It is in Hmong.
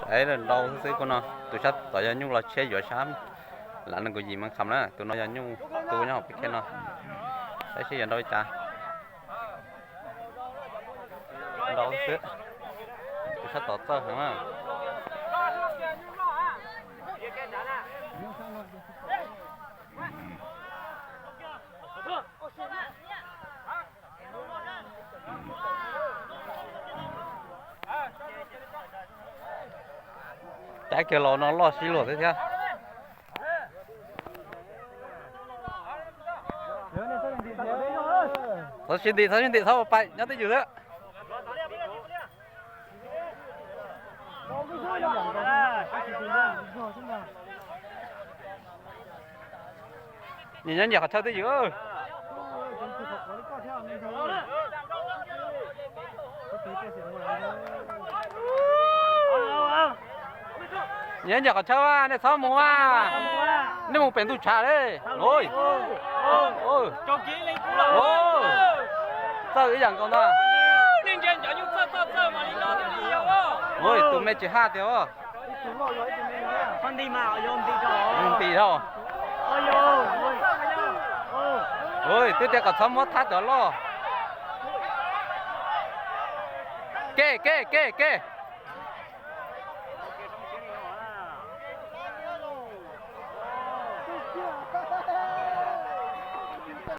Saib nrau xwb xwb, kuv no tus sab tod yog nyuj los tshiab yuav sab, lav nees nkaum yim mev kham na, tus no yog nyuj tu nyob hauv peb khej no. Saib seb yuav nrau li cas. Nrau xwb, tus sab tod txawj heev na. Cav kiag los no loj sib luag xwb thiab. Txhob sib ntim, txhob sib ntim, txhob pais, nyob twj ywm xwb. Nyias nyob ncaj qhov chaw twj ywm. Nyias nyob ncaj qhov chaw, nej txhob mus a. Nej mus pem ntuj tshav li. Txawj ib yam nkaus ntag. Tus me tsis haj tiag. Nti dhau. Twb tias kom txhob muab thab cov loj. Ke ke ke ke.